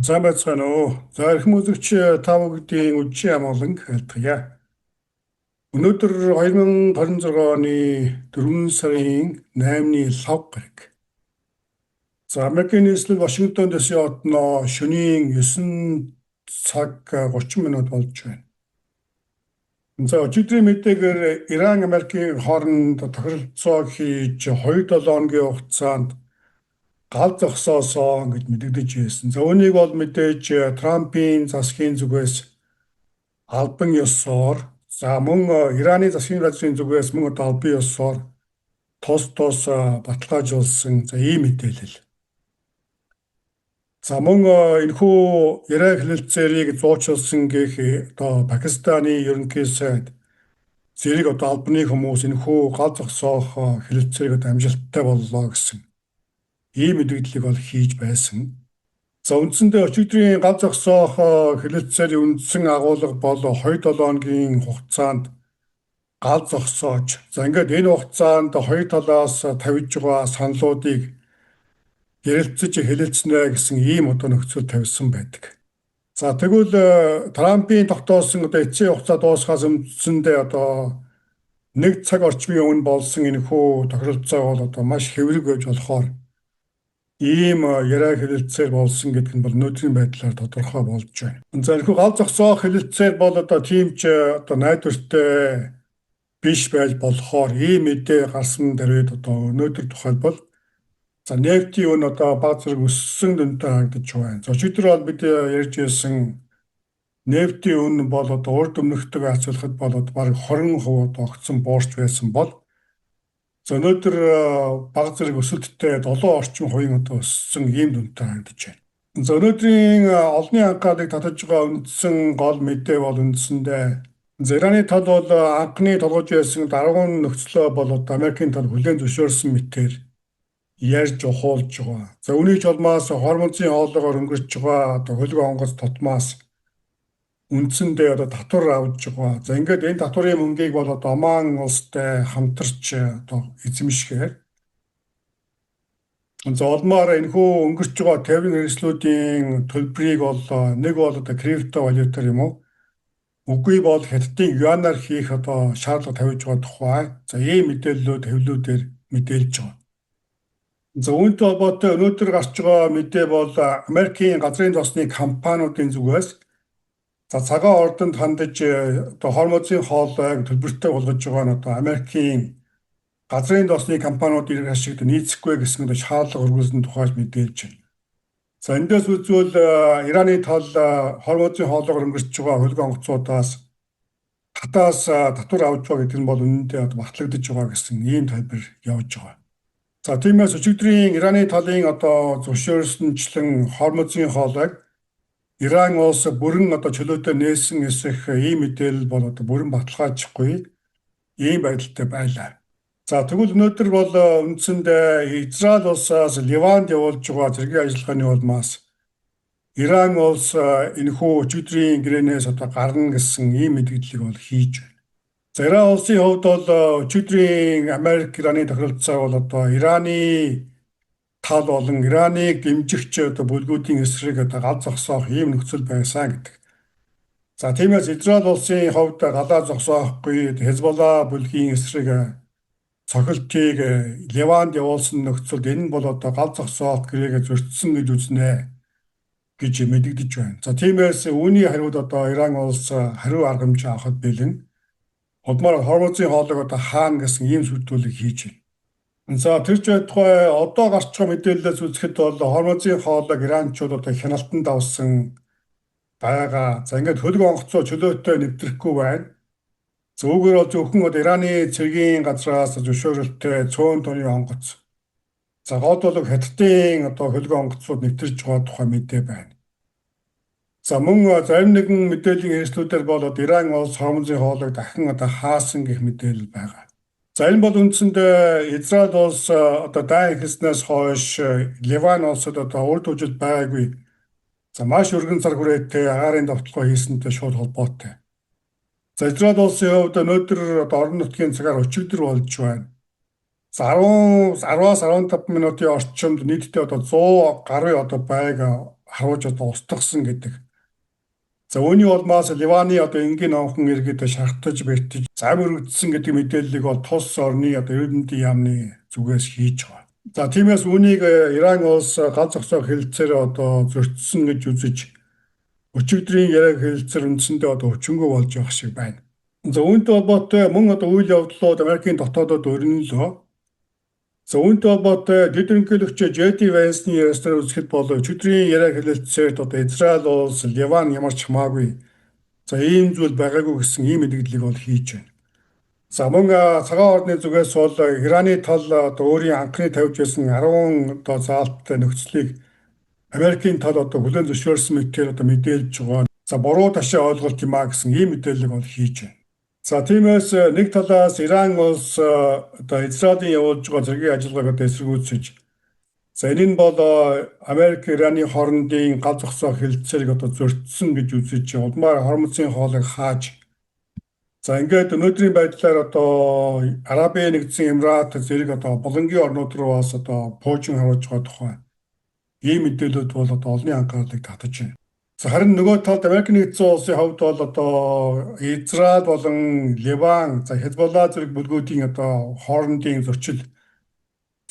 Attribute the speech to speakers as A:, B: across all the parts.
A: Сайн байцгаана уу? За, эрхэм үзэгч та бүгдийн үдшийн амгаланг айлтгая. Өнөөдөр 2026 оны 4 сарын 8-ны лав гараг. За, Америкийн нийслэл Вашингтон ДС хотноо шөнийн 9 цаг 30 минут болж байна. За, өчигдрийн мэдээгээр Иран Америкийн хооронд тохиролцоо хийж 2-7 хоногийн хугацаанд гал зогсоосон гэж мэдэгдэж байсан. За, үүнийг бол мэдээж Трампын засгийн зүгээс албан ёсоор, за мөн Ираны засгийн газрын зүгээс мөн одоо албан ёсоор тус тус баталгаажуулсан, за, ийм мэдээлэл. За, мөн энэхүү яриа хэлэлцээрийг зуучилсан гэх одоо Пакистаны ерөнхий сайд зэрэг одоо албаны хүмүүс энэхүү гал зогсоох хэлэлцээрийг одоо амжилттай боллоо гэсэн ийм мэдээллийг бол хийж байсан. За, үндсэндээ өчигдрийн гал зогсоох хэлэлцээрийн үндсэн агуулга бол 2-7 хоногийн хугацаанд гал зогсоож, за, ингээд энэ хугацаанд хоёр талаас тавьж байгаа саналуудыг ярилцаж хэлэлцнэ гэсэн ийм одоо нөхцөл тавьсан байдаг. За, тэгвэл Трампын тогтоосон одоо эцсийн хугацаа дуусахаас үндсэндээ одоо нэг цаг орчмын өмнө болсон энэхүү тохиролцоо бол одоо маш хэврэг байж болохоор ийм яриа хэлэлцээр болсон гэдэг нь бол өнөөдрийн байдлаар тодорхой болж байна. За, энэхүү гал зогсоох хэлэлцээр бол одоо тийм ч одоо найдвартай биш байж болохоор ийм мэдээ гарсан дээрээ одоо өнөөдөр тухайлбал, за, нефтийн үн одоо бага зэрэг өссөн дүнтэй харагдаж байна. За, өчигдөр бол бид ярьж байсан нефтийн үн бол одоо урд өмнөхтэйгээ харьцуулахад бол бараг 20% одоо огцон буурч байсан бол, за, өнөөдөр бага зэрэг өсөлттэй 7 орчим хувийн одоо өссөн ийм дүнтэй харагдаж байна. За, өнөөдрийн олонний анхаарлыг татаж байгаа үндсэн гол мэдээ бол үндсэндээ Ираны тал бол анхны толгож байсан даргуун нөхцлөө бол одоо Америкийн тал хүлээн зөвшөөрсөн мэтээр ярьж ухуулж байгаа. За, үүний жолмоос Хормузын хоолоогоор өнгөрч байгаа одоо хөлөг онгоц тутмаас үндсэндээ одоо татвар авч байгаа. За, ингээд энэ татварын мөнгийг бол одоо Оман улстай хамтарч одоо эзэмшихээр, за, улмаар энэхүү өнгөрч байгаа тээврийн хэрэгслүүдийн төлбөрийг бол нэг бол одоо крипто валютаар юм уу, үгүй бол хятадын юанаар хийх одоо шаардлага тавьж байгаа тухай, за, ийм мэдээллүүд хэвлэлүүдээр мэдээлж байгаа. За, үүнтэй холбоотой өнөөдөр гарч байгаа мэдээ бол Америкийн газрын зоосны компаниудын зүгээс, за, цагаан ордонд хандаж одоо Хормузын хоолойг төлбөртэй болгож байгаа нь одоо Америкийн газрын зоосны компаниуд эрх ашигт нийцэхгүй гэсэн одоо шаардлага өргүүлсэн тухай мэдээлж байна. За, эндээс үзвэл Ираны тал Хормузын хоолоогоор өнгөрч байгаа хөлөг онгоцуудаас татаас татвар авч байгаа гэдэг нь бол үнэндээ одоо батлагдаж байгаа гэсэн ийм тайлбар явж байгаа. За, тиймээс өчигдрийн Ираны талын одоо зөвшөөрсөнчлэн Хормузын хоолойг Иран улс бүрэн одоо чөлөөтэй нээсэн эсэх ийм мэдээлэл бол одоо бүрэн баталгаажихгүй ийм байдалтай байлаа. За, тэгвэл өнөөдөр бол үндсэндээ Израиль улсаас Ливанд явуулж байгаа цэргийн ажиллагааны улмаас Иран улс энэхүү өчигдрийн гэрээнээс одоо гарна гэсэн ийм мэдээллийг бол хийж байна. За, Иран улсын хувьд бол өчигдрийн Америк Ираны тохиролцоо бол одоо Ираны тал болон Ираныг дэмжигч одоо бүлгүүдийн эсрэг одоо гал зогсоох ийм нөхцөл байсан гэдэг. За, тиймээс Израиль улсын хувьд галаа зогсоохгүй Хезболла бүлгийн эсрэг цохилтыг Ливанд явуулсан нөхцөлд энэ нь бол одоо гал зогсоох гэрээгээ зөрчсөн гэж үзнэ гэж мэдэгдэж байна. За, тиймээс үүний хариуд одоо Иран улс хариу арга хэмжээ авахад бэлэн. Улмаар Хормузын хоолойг одоо хаана гэсэн ийм сүрдүүлэг хийж байна. За, тэр ч байтугай одоо гарч байгаа мэдээллээс үзэхэд бол Хормузын хоолойг Иранчууд одоо хяналтанд авсан байгаа. За, ингээд хөлөг онгоцоо чөлөөтэй нэвтрэхгүй байна. За, үүгээр бол зөвхөн одоо Ираны цэргийн газраас зөвшөөрөлттэй цөөн тооны онгоц. За, гол бол Хятадын одоо хөлөг онгоцууд нэвтэрч байгаа тухай мэдээ байна. За, мөн зарим нэгэн мэдээллийн хэрэгслүүдээр бол Иран улс Хормузын хоолойг дахин одоо хаасан гэх мэдээлэл байгаа. За, энэ бол үндсэндээ Израиль улс одоо дайн эхэлснээс хойш Ливан улсад одоо үр дүнжил байгаагүй. За, маш өргөн цар хүрээтэй агаарын довтлогоо хийсэнтэй шууд холбоотой. За, Израиль улсын хувьд өнөөдөр одоо орон нутгийн цагаар өчигдөр болж байна. За 10 10-аас 15 минутын орчимд нийтдээ одоо 100 гаруй одоо байг харуулж одоо устгасан гэдэг. За үүний улмаас Ливаны одоо энгийн номхон иргэд шархтаж бэртэж зам өргөдсөн гэдэг мэдээллийг бол тус орны одоо эрүүл мэндийн яамны зүгээс хийж байгаа. За тиймээс үүнийг Иран улс гал зогсоох хэлэлцээр одоо зөрчсөн гэж үзэж өчигдрийн яриаг хэлэлцээр үндсэндээ одоо хүчингүй болж явах шиг байна. За үүнтэй холбоотой мөн одоо үйл явдлууд Америкийн дотоодод өрнөлөө. За үүнтэй холбоотой дэд ерөнхийлөгч JD Vance-ны яриаснаар үзэхэд бол өчигдрийн яриа хэлэлцээрт одоо Израиль улс, Ливан ямар ч хамаагүй. За ийм зүйл байгаагүй гэсэн ийм мэдээллийг бол хийж байна. За мөн цагаан ордны зүгээс бол Ираны тал одоо өөрийн анхны тавьж байсан 10 одоо заалттай нөхцөлийг Америкийн тал одоо хүлээн зөвшөөрсөн мэтээр одоо мэдээлж байгаа. За буруу ташаа ойлголт юм а гэсэн ийм мэдээллийг бол хийж байна. За тиймээс нэг талаас Иран улс одоо Израилийн явуулж байгаа зэргийн ажиллагааг одоо эсэргүүцэж, за энэ нь бол Америк Ираны хоорондын гал зогсоох хэлэлцээрийг одоо зөрчсөн гэж үзэж улмаар Хормузын хоолыг хааж, за ингээд өнөөдрийн байдлаар одоо Арабын нэгдсэн Эмират зэрэг одоо булангийн орнууд руу бас одоо пуужин харуулж байгаа тухай ийм мэдээлэлүүд бол одоо олонний анхаарлыг татаж байна. За харин нөгөө талд Америк нэгдсэн улсын хувьд бол одоо Израиль болон Ливан, за Хезболла зэрэг бүлгүүдийн одоо хоорондын зөрчил,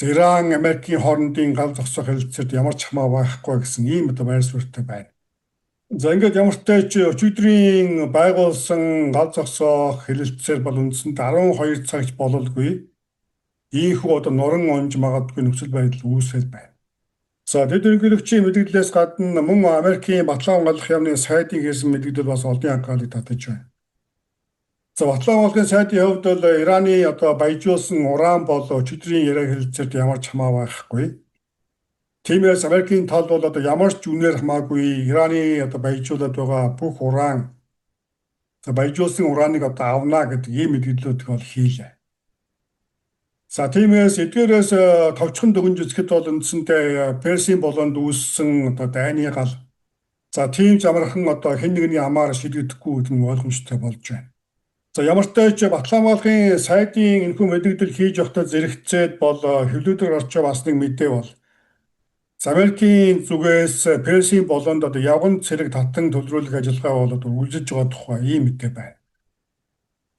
A: Иран Америкийн хоорондын гал зогсоох хэлэлцээрт ямар ч хамаа байхгүй гэсэн ийм одоо байр суурьтай байна. За ингээд ямар ч ч өчигдрийн байгуулсан гал зогсоох хэлэлцээр бол үндсэнд 12 цагч бололгүй ийхүү одоо нуран унж магадгүй нөхцөл байдал үүсэл байна. За дэд ерөнхийлөгчийн мэдээллээс гадна мөн Америкийн батлан хамгаалах яамны сайдын хийсэн мэдээлэл бас олонний анхаарлыг татаж байна. За батлан хамгаалахын сайдын хувьд бол Ираны одоо баяжуулсан уран бол өчигдрийн яриа хэлэлцээрт ямар ч хамаа байхгүй. Тиймээс Америкийн тал бол одоо ямар ч үнээр хамаагүй Ираны одоо баяжуулаад байгаа бүх уран, за баяжуулсан ураныг одоо авна гэдэг ийм мэдээллүүдийг бол хийлээ. За тиймээс эдгээрээс товчхон дүгнж үзэхэд бол үндсэндээ Персийн болоонд үүссэн одоо дайны гал, за тийм ч амархан одоо хэн нэгний амаар шийдэгдэхгүй гэдэг нь ойлгомжтой болж байна. За ямар ч тач батлан хамгаалахын сайдын энэхүү мэдээлэл хийж явахдаа зэрэгцээд бол хэвлүүдээр орж бас нэг мэдээ бол Америкийн зүгээс Персийн болоонд одоо явган цэрэг татан төлрүүлэх ажиллагаа бол одоо үргэлжлэж байгаа тухай ийм мэдээ байна.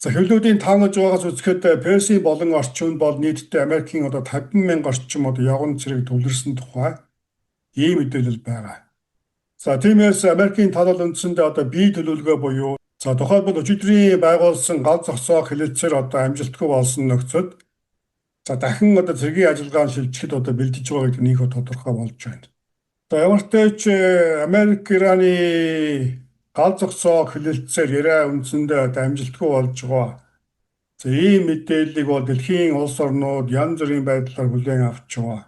A: За хэвлүүдийн таамаглаж байгаагаас үзэхэд Персийн болон орчимд бол нийтдээ Америкийн одоо 50 мянга орчим одоо явган цэрэг төвлөрсөн тухай ийм мэдээлэл байгаа. За тиймээс Америкийн тал бол үндсэндээ одоо бие төлөвлөгөө буюу за тухайлбал өчигдрийн байгуулсан гал зогсоох хэлэлцээр одоо амжилтгүй болсон нөхцөлд за дахин одоо цэргийн ажиллагаанд шилжихэд одоо бэлдэж байгаа гэдэг нь их тодорхой болж байна. За ямар ч ч Америк Ираны гал зогсоох хэлэлцээр яриа үндсэндээ одоо амжилтгүй болж байгаа. За ийм мэдээллийг бол дэлхийн улс орнууд янз бүрийн байдлаар хүлээн авч байгаа.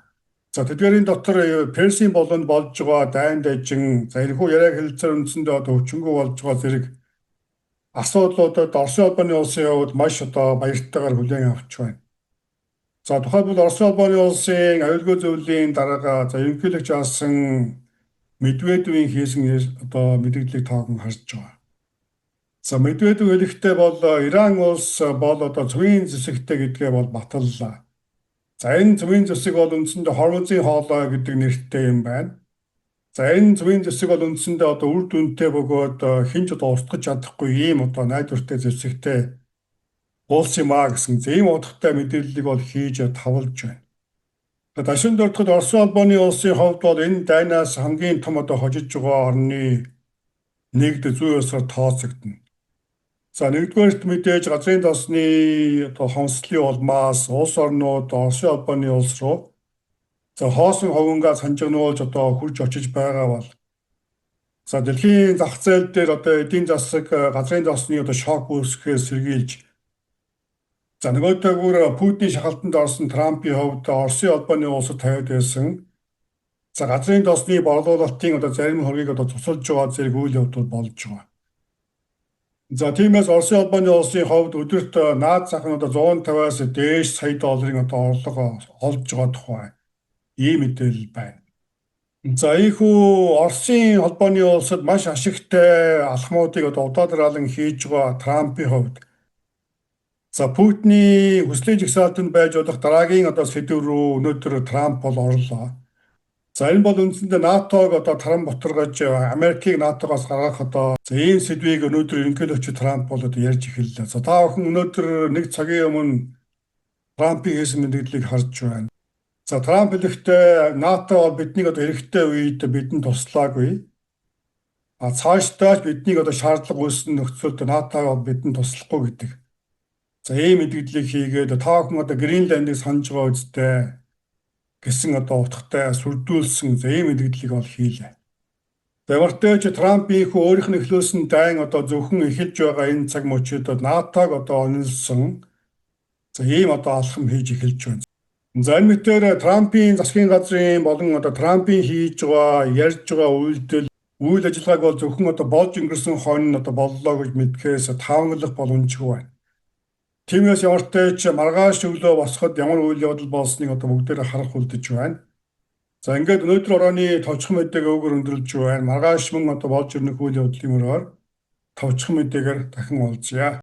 A: За тэдгээрийн дотор Персийн болонд болж байгаа дайн дажин, за энэхүү яриа хэлэлцээр үндсэндээ одоо хүчингүй болж байгаа зэрэг асуудлуудад Оросын холбооны улсын хувьд маш одоо баяртайгаар хүлээн авч байна. За тухайлбал Оросын холбооны улсын аюулгүй зөвлөлийн дарга, за ерөнхийлөгч асан Медведевийн хийсэн одоо мэдээллийг тоохон харж байгаа. За Медведев хэлэхдээ бол Иран улс бол одоо цөвийн зэвсэгтэй гэдгээ бол баталлаа. За энэ цөвийн зэвсэг бол үндсэндээ Хормузын хоолой гэдэг нэртэй юм байна. За энэ цөвийн зэвсэг бол үндсэндээ одоо үр дүнтэй бөгөөд хэн ч одоо устгах чадахгүй ийм одоо найдвартай зэвсэгтэй улс юм а гэсэн ийм утгатай мэдээллийг бол хийж тавлж байна. Дашин дурдахад Оросын холбооны улсын хувьд бол энэ дайнаас хамгийн том одоо хожиж байгаа орны нэгд зүй ёсоор тооцогдоно. За нэгдүгээрт мэдээж газрын тосны одоо хомсдлын улмаас улс орнууд Оросын холбооны улс руу за хоосон ховингаа санжигнуулж одоо хурж очиж байгаа бол за дэлхийн зах зээл дээр одоо эдийн засаг газрын тосны одоо шок үүсгэхээс сэргийлж, за нөгөөтэйгүр Путиний шахалтанд орсон Трампын хувьд Оросын холбооны улсад тавиад байсан за газрын тосны борлуулалтын одоо зарим хөргийг одоо цусалж байгаа зэрэг үйл явдал болж байгаа. За тиймээс Оросын холбооны улсын хувьд өдөрт наад зах нь одоо 150-аас дээш сая долларын одоо орлого олж байгаа тухай ийм мэдээлэл байна. За ийхүү Оросын холбооны улсад маш ашигтай алхмуудыг одоо удаадраалан хийж байгаа Трампын хувьд За, Путиний хүслийн жагсаалтанд байж болох дараагийн одоо сэдэв рүү өнөөдөр Трамп бол орлоо. За, энэ бол үндсэндээ НАТО-г одоо таран бутаргаж, Америкийг НАТО-гоос гаргах одоо за ийм сэдвийг өнөөдөр ерөнхийлөгч Трамп бол одоо ярьж эхэллээ. За, та бүхэн өнөөдөр нэг цагийн өмнө Трампын хийсэн мэдээллийг харж байна. За, Трамп хэлэхдээ НАТО бол биднийг одоо хэрэгтэй үед бидэнд туслаагүй. А цаашдаа ч биднийг одоо шаардлага үүссэн нөхцөлд НАТО бол бидэнд туслахгүй гэдэг. За, ийм мэдээллийг хийгээд, та бүхэн одоо Гренландыг санаж байгаа биз дээ гэсэн одоо утгатай сүрдүүлсэн за ийм мэдээллийг бол хийлээ. За, ямартай ч Трампын хүү өөрийнх нь эхлүүлсэн дайн одоо зөвхөн эхэлж байгаа энэ цаг мөчид НАТО-г одоо онилсон за ийм одоо алхам хийж эхэлж байна. За, энэ мэтээр Трампын засгийн газрын болон одоо Трампын хийж байгаа, ярьж байгаа үйлдэл, үйл ажиллагааг бол зөвхөн одоо болж өнгөрсөн хойно нь одоо боллоо гэж мэдэхээс таамаглах боломжгүй байна. Тиймээс ямартай ч маргааш өглөө босоход ямар үйл явдал болсныг одоо бүгдээрээ харах үлдэж байна. За, ингээд өнөөдөр оройн товчхон мэдээг үүгээр өндөрлөж байна. Маргааш мөн одоо болж ирнэх үйл явдлын мөрөөр товчхон мэдээгээр дахин уулзъя.